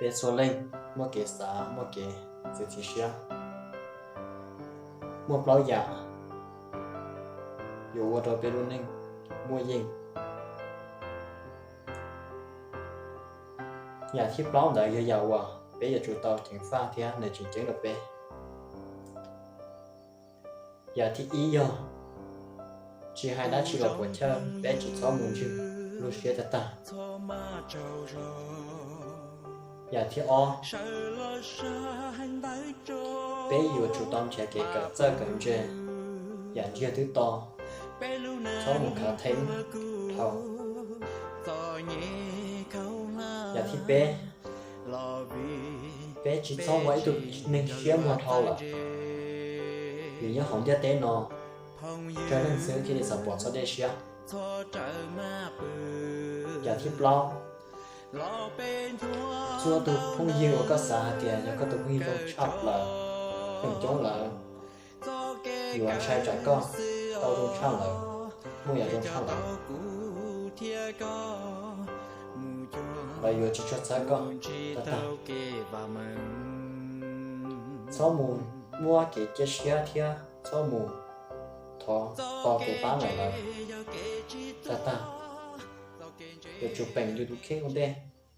Peb txhua leej muaj kev xav, muaj kev txiav txim siab. Muaj plaub yam yuav ua rau peb lub neej muaj yeej. Yam thib plaub ntawd yog yam uas peb yuav tsum tau ceev faj thiab nws tseem ceeb rau peb. Yam thib ib yog tsis hais dab tsi los puas chawj, peb tsis txhob mus ntswg lub siab tag tag. Yam thib ob, peb yuav tsum tau nrhiav kev kawm txawj kawm ntse, yam ntsiag twb to, txhob mus khav theeb dhau. Yam thib peb, peb tsis txhob ua ib tug neeg siab muag dhau lawm, vim nyob hauv ntiaj teb no, tsawg leej xwb thiaj li xav pom txhob dej siab. Yam thib plaub, txhua tus phooj ywg uas koj xav hais tias yog koj tus phooj ywg zoo tshaj plaws, feem coob lawv yuav ntshai tsam koj tau zoo tshaj lawm, muaj yam zoo tshaj lawm, lawv yuav tsis tshua txhawb koj tag tag. Txhob mus muab kev cia siab thiab txhob mus thov tos kev pab ntawm lawv tag tag. Yuav tsum peem yus tus kheej ua ntej,